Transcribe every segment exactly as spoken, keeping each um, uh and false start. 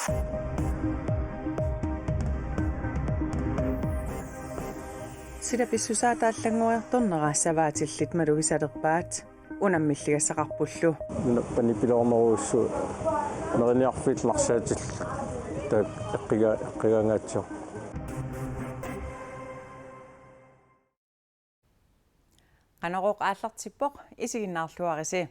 Sila pissusaata allanngoriartornera savaatillit malugisalerpaat. Unammilligassaqarpullu. Una panipiloornerujussuuvoq neriniarfiit narsaatillit taakku eqqiga-, eqqigaangaatsiaq. Qanorooq aallartippoq, isiginnaarluarisi.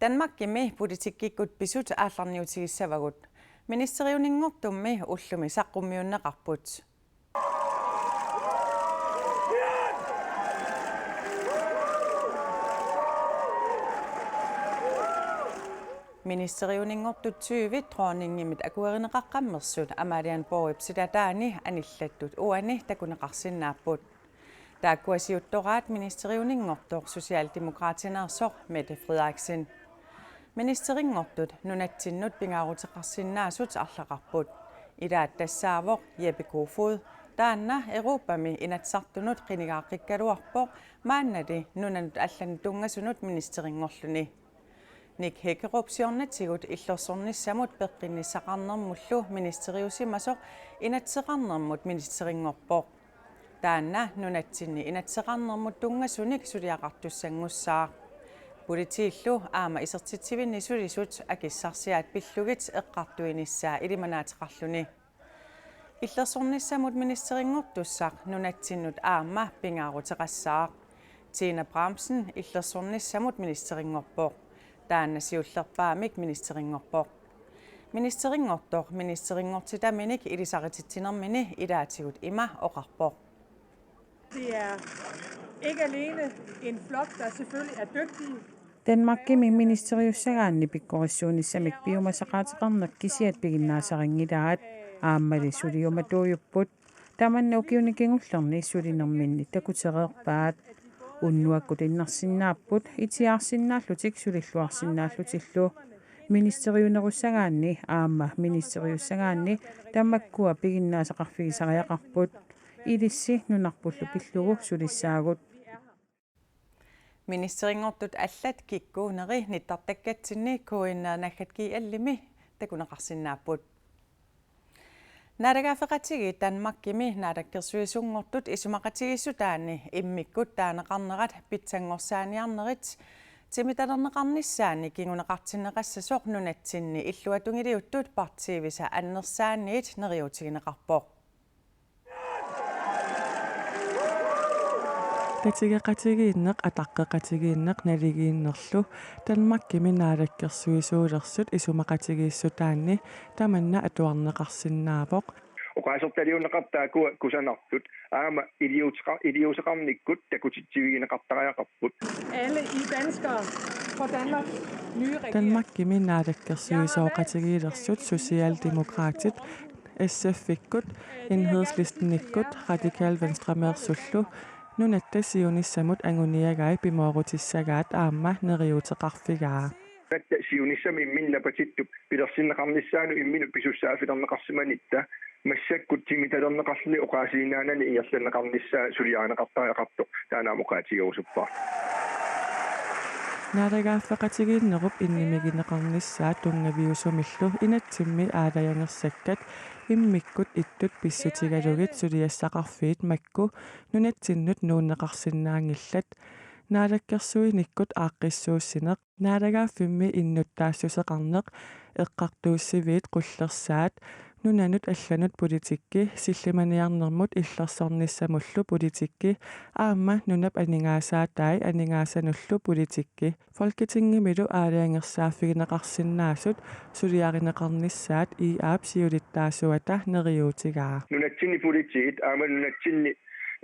Danmarkimi politikkikkut pisut aallarniutigissavagut. Ministeriuninngortummi ullumi saqqummiunneqarput. Ministeriuninngortut tyve dronningimit akuerineqaqqammersut Amalienborgip silataani anillattut uani takuneqarsinnaapput. Taakkua siuttoraat ministeriuninngortoq Socialdemokratineersoq Mette Frederiksen. Ministerinngortut nunatsinnut pingaaruteqarsinnaasut arlaqarput. Ilaat tassaavoq Jeppe Kofod, taanna Europami Inatsisartunut qinigaaqqikkaluarpoq, maannali nunanut allanut tunngasunut ministerinngorluni. Nick Hækkerup siornatigut illersornissamut peqqinnissaqarnermullu ministeriusimasoq inatsiseqarnermut ministerinngorpoq. Taanna nunatsinni inatsiseqarnermut tunngasunik suliaqartussanngussaaq. Politiillu aamma isertitsivinni sulisut akissarsiaat pillugit eqqartuinissaa ilimanaateqarluni. Illersornissamut ministerinngortussaq nunatsinnut aamma pingaaruteqassaaq. Trine Bramsen illersornissamut ministerinngorpoq. Taanna siullerpaamik ministerinngorpoq. Ministerinngortoq ministerinngortitaminik ilisarititsinermini ilaatigut ima oqarpoq. Det er ikke alene en flok, der selvfølgelig er dygtige. Danmarkimi ministeriussagaanni pikkorissuunissamik piumasaqaateqarneq kisiat piginnaasarinngilaat, aammali suliumatuujupput. Tamanna ukiuni kingullerni sulinerminni takutereerpaat. Unnuakkut innarsinnaapput, itsiaarsinnaallutik sulilluarsinnaallutillu. Ministeriunerussagaanni aamma ministeriussagaanni tamakkua piginnaasaqarfigisariaqarput. Ilissi nunarpullu pillugu sulissaagut. Ministerinngortut allat kikkuuneri nittartakkatsinni K N R naggat G L-imi takuneqarsinnaapput. Naalagaaffeqatigiit Danmarkimi naalakkersuisunngortut isumaqatigiissutaanni immikkut taaneqarnerat pitsanngorsaaniarnerit timitalerneqarnissaannik kinguneqartinneqassasoq nunatsinni illuatungiliuttut partiivisa annersaanniit neriuutigineqarpoq. Tatigeqatigiinneq, ataqqeqatigiinneq naligiinnerlu Danmarkimi naalakkersuisuulersut isumaqatigiissutaanni tamanna atuarneqarsinnaavoq. Oqaasertaliunneqartut taakkua kusanartut aamma iliuuteqa-, iliuuseqarnikkut takutitsivigineqartariaqarput. Alle I danskere på Danmarks nye regering. Danmarkimi naalakkersuisooqatigiilersut Socialdemokraatit S F-ikkut, Enhedslistenikkut, Radikale Venstremeersullu nunatta siunissamut anguniagai pimoorutissagaat aamma neriuuteqarfigaa. Nunatta siunissami imminut napatittup pilersinneqarnissaanut imminut pisussaaffilerneqarsimanitta massakkut timitalerneqarluni oqaasiinnaanani ingerlanneqarnissaa suliarineqartariaqartoq taanna aamma oqaatigerusuppara. Naalagaaffeqatigiinnerup innimigineqarnissaa tunngaviusumillu inatsimmi aalajangersakkat immikkut ittut pissutigalugit suliassaqarfiit makku nunatsinnut nuunneqarsinnaanngillat. Naalakkersuinikkut aaqqissuussineq, naalagaaffimmi innuttaassuseqarneq, eqqartuussiviit qullersaat, nunanut allanut politikki, sillimaniarnermut illersornissamullu politikki, aamma nunap aningaasaatai aningaasanullu politikki. Folketingimilu aalajangersaaffigineqarsinnaasut suliarineqarnissaat I A-p siulittaasuata neriuutigaa. Nunatsinni politiit aamma nunatsinni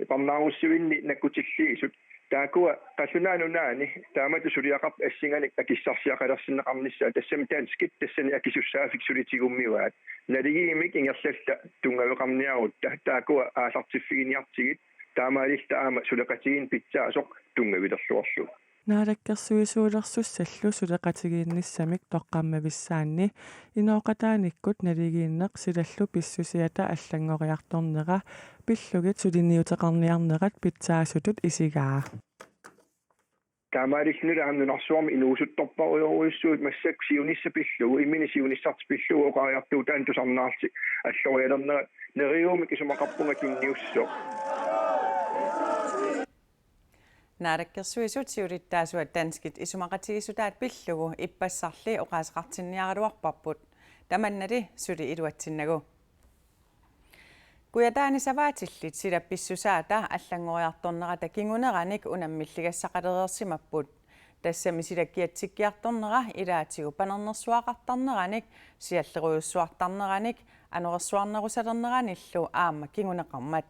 parnaarussivinni nakkutilliisut taakkua qallunaat nunaanni taamatut suliaqartut assinganik akissarsiaqalersinneqarnissaat, tassami danskit tassani akisussaaffik suli tigummivaat. Naligiimmik ingerlalluta tunngaveqarniarutta taakkua aallartiffiginiartigit, taamaalilluta aamma suleqatigiinneq pitsaasoq tunngavilerluarlugu. Naalakkersuisuulersussallu suleqatigiinnissamik toqqammavissaanni inooqataanikkut naligiinneq silallu pissusiata allanngoriartornera pillugit suliniuteqarniarnerat pitsaasutut isigaa. Taamaalillunilu aamma nunarsuarmi inuusuttorpassuarujussuit massakkut siunissaq pillugu, imminut siunissartik pillugu oqariartuutaannik tusarnaarlutik allorialernera neriuumik isumaqarpunga tunniussooq. Naalakkersuisut siulittaasuat danskit isumaqatigiissutaat pillugu ippassarli oqaaseqartinniaraluarparput. Tamannali suli iluatsinnagu. Kujataani savaatillit silap pissusaata allanngoriartornerata kinguneranik unammilligassaqalereersimapput. Tassami silap kiatsikkiartornera ilaatigut panernersuaqartarneranik, siallerujussuartarneranik, anorersuarnerusalerneranillu aamma kinguneqarmat.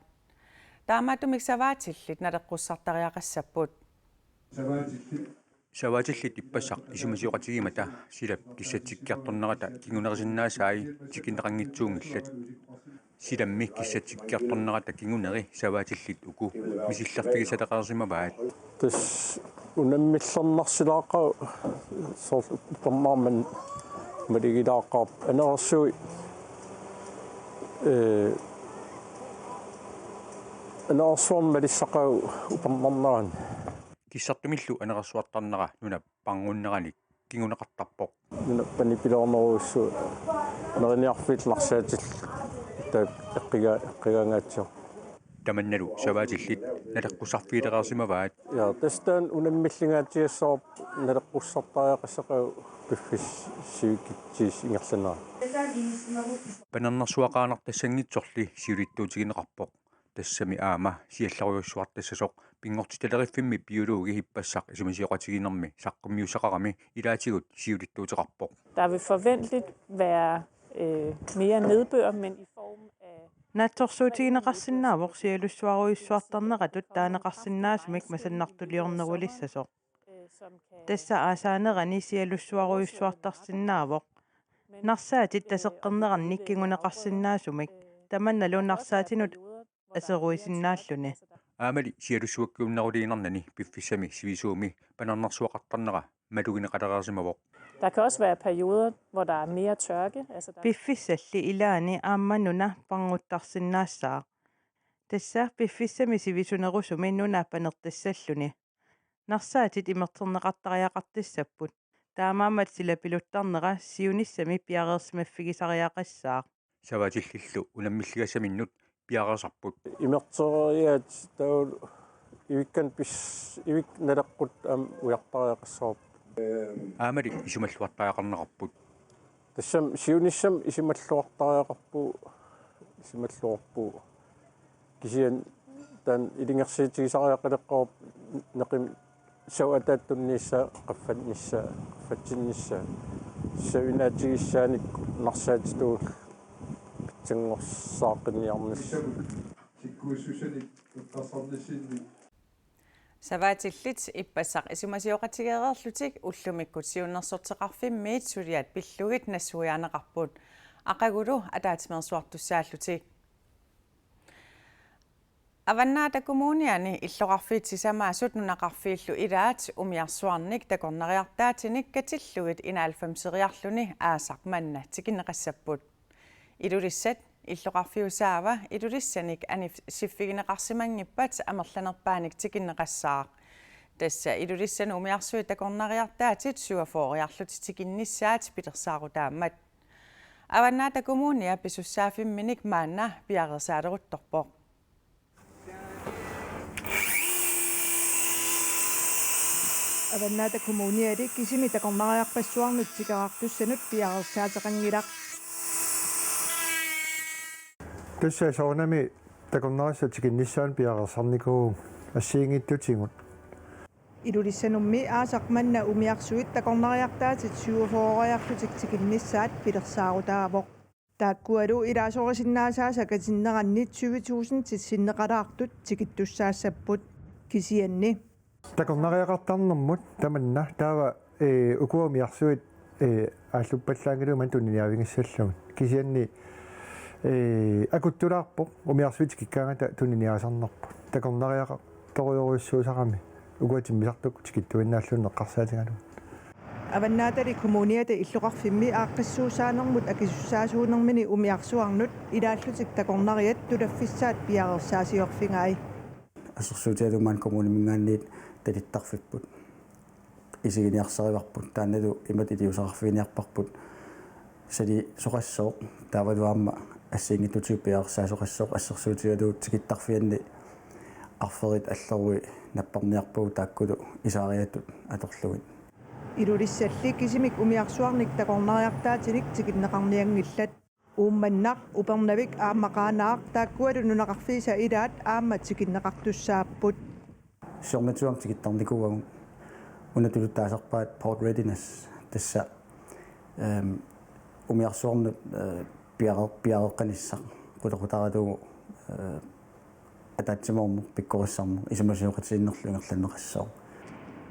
Taamaattumik savaatillit naleqqussartariaqassapput. Savaatillit ippassaq isumasioqatigimmata silap kissatsikkiartornerata kingunerisinnaasai tikinneqanngitsuunngillat. Silammi kissatsikkiartornerata kinguneri savaatillit uku misillerfigisaleqarsimavaat. Tassa unammillernarsilaaqaaq soorlu uppernaarmat maligilaaqaaq anersuit, ee, anersuarmut malissaqaaq uppernaarnerani. Kissartumillu anersuartarnera nunap pangunneranik kinguneqartarpoq. Nunap panipiloornerujussuit neriniarfiit narsaatillit taakku eqqiga-, eqqigaangaatsiaq. Tamannalu savaatillit naleqqussarfigilereersimavaat. Ja, tassa taanna unammillingaatigissavarput naleqqussartariaqassaqaaq piffissap sivikitsuusoq ingerlanera. Panernersuaqaannartassanngitsorli siulittuutigineqarpoq. Tassami aamma siallerujussuartassasoq Pinngortitaleriffimmi biologi ippassaq isumasioqatigiinnermi saqqummiussaqarami ilaatigut siulittuuteqarpoq. Der vil forventeligt være øh, mere nedbør, men i form af Naatsorsuutigineqarsinnaavoq sialussuarujussuartarneratut taaneqarsinnaasumik masannartuliornerulissasoq. Tassa aasaanerani sialussuarujussuartarsinnaavoq. Narsaatit taseqqerneranni kinguneqarsinnaasumik. Tamannalu narsaatinut aseruisinnaalluni. Aammali sialussuakkiunneruliinnarnani piffissami sivisuumi panernersuaqartarnera malugineqalereersimavoq. Der kan også være perioder, hvor der er mere tørke. Altså, der Piffissalli ilaanni aamma nuna pannguttarsinnaassaaq. Tassa piffissami sivisunerusumi nuna panertassalluni. Narsaatit imerterneqartariaqartassapput. Taamaammat silap piluttarnera siunissami piareersimaffigisariaqassaaq. Savaatillillu unammilligassaminnut piareersarput. Imerteriaat taavalu ivikkanik pis-, ivikka naleqquttat aamma ujartariaqassavarput. Aammali isumalluartariaqarneqarput. Tassami siunissami isumalluartariaqarpugut, isumalluarpugut. Kisianni taanna ilungersuutigisariaqaleqqaarpoq neqimma savaataatunniissaa, qaffannissaa, qaffatsinnissaa. Savinaatigissaanikkut narsaatitut pitsanngorsaaqqinniarnissaa. Sikkuussusanik eqqarsarnissinni. Savaatillit ippassaq isumasioqatigeereerlutik ullumikkut siunnersorteqarfimmiit suliat pillugit nassuiaaneqarput. Aqagulu ataatsimeersuartussaallutik. Avannaata Kommuniani illoqarfiit sisamaasut nunaqarfiillu ilaat umiarsuarnik takornariartaatinik katillugit enoghalvfemseriarluni aasaq manna tikinneqassapput. Ilulissat illoqarfiusaava Ilulissanik anif-, siffigineqarsimanngippat amerlanerpaanik tikinneqassaaq. Tassa Ilulissanut umiarsuit takornariartaatit syvogfyrriarlutik tikinnissaat pilersaarutaammat. Avannaata Kommunia pisussaaffimminik maanna piareersaaleruttorpoq. Avannaata Kommuniali kisimi takornariarpassuarnut tikeraartussanut piareersaateqanngilaq. Tassa soorunami takornarissat tikinnissaannut piareersarnikuuvugut assigiinngitsutigut. Ilulissanummi aasaq manna umiarsuit takornariartaatit syvogfyrriarlutik tikinnissaat pilersaarutaavoq. Taakkualu ilaasorisinnaasaasa katinneranni tyve tusindit sinneqalaartut tikittussaassapput kisianni. Takornariaqartarnermut tamanna taava, ee, ukua umiarsuit, ee, aalluppallaanngilagut tuniniaavigissallugit. Kisianni, ee, akuttulaarpoq umiarsuit tikikkaangata tuniniaasarnerput. Takornariaqartorujorujussuusarami. Ukua timmisartukkut tikittuinnaalluni eqqarsaatigalugu. Avannaatali Kommuniata illoqarfimmi aaqqissuussaanermut akisussaasuunermini umiarsuarnut ilaallutik takornariat tulaffissaat piareersaasiorfigai. Assersuutigalugu maani kommuniminngaanniit talittarfipput. Isiginiarsarivarput, taannalu imatut iliuuseqarfiginiarparput salisoqassooq, taavalu aamma assigiinngitsutigut piareersaasoqassooq, assersuutigalugu tikittarfianni arferit allerui napparniarpagut taakkulu isaariattut atorlugit. Ilulissalli kisimik umiarsuarnik takornariartaatinik tikinneqarnianngillat. Uummannaq, Upernavik aamma Qaanaaq taakkualu nunaqarfiisa ilaat aamma tikinneqartussaapput. Siornatigut aamma tikittarnikuuagut, una tuluttut taasarpaat port readiness, tassa, ehm, umiarsuarnut, eh, piare-, piareeqqanissaq qulequtaralugu, eh, ataatsimoorneq pikkorissarneq isumasioqatigiinnerlu ingerlanneqassooq.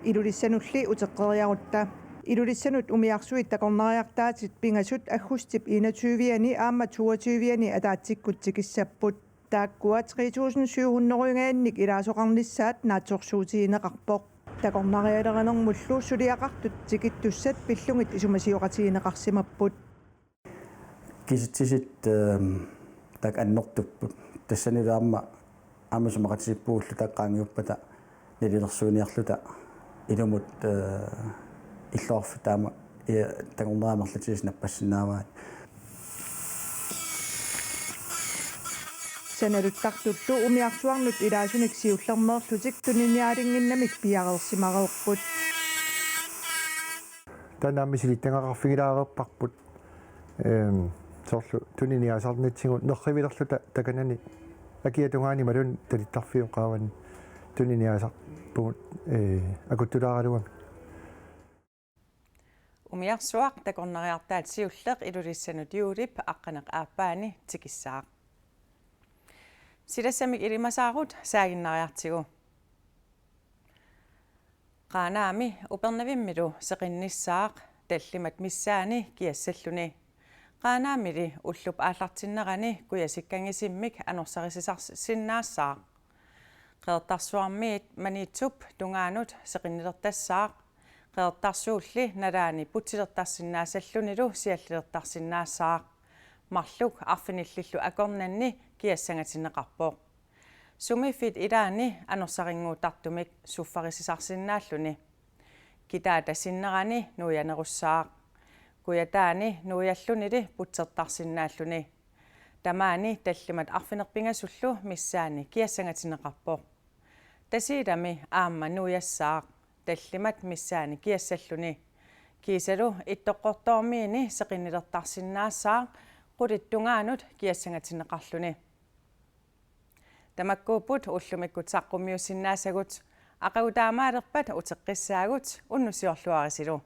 Ilulissanulli uteqqeriarutta. Ilulissanut umiarsuit takornariartaatit pingasut aggustip enogtyve-ani aamma toogtyve-ani ataatsikkut tikissapput. Taakkua tre tusind syv hundrede-ingaannik ilaasoqarnissaat naatsorsuutigineqarpoq. Takornarialerinermullu suliaqartut tikittussat pillugit isumasioqatigineqarsimapput. Kisitsisit, ehm, taakku annertupput. Tassanilu aamma, aamma isumaqatigiippugut ullut taakku qaangiuppata nalilersuiniarluta ilumut, eh, illoqarfiup taama, eh, takornariat amerlatigisut nappassinnaavaat. Sanaluttartullu umiarsuarnut ilaasunik siullermeerlutik tuniniaalinnginnamik piareersimareerput. Taanna aamma misilittagaqarfigilaareerparput. Ehm, soorlu tuniniaasarnitsigut nerrivilerluta takanani akia tungaanut imaluunniit talittarfiup qaavanut tuniniaasarpugut, eh, akuttulaaraluamik. Umiarsuaq takornariartaat siulleq Ilulissanut juulip aqqaneq-aappaani tikissaaq. Silassamik ilimasaarut saaginnariartigu. Qaanaami Upernavimmilu seqinnissaaq tallimat missaanni kiassalluni. Qaanaamili ullup aallartinnerani kujasikkanngisimmik anorsarisisinnaassaaq. Qeqertarsuarmiit Maniitsup tungaanut seqinnilertassaaq. Qeqertarsuulli nalaani putsilertarsinnaasallunilu siallilertarsinnaassaaq. Marluk arfinillillu akornanni kiassangatinneqarpoq. Sumiiffik ilaanni anorsarinnguuttartumik suffarisisarsinnaalluni. Kitaata sinnerani nuianerussaaq. Kujataani nuiallunili putsertarsinnaalluni. Tamaani tallimat arfineq-pingasullu missaanni kiassangatinneqarpoq. Tasiilami aamma nuiassaaq, tallimat missaanni kiassalluni. Kiisalu Ittoqqortoormiini seqinnilertarsinnaassaaq, qulit tungaanut kiassangatinneqarluni. Tamakkuupput ullumikkut saqqummiussinnaasagut. Aqagu taamaalerpat uteqqissaagut, unnussiorluarisilu.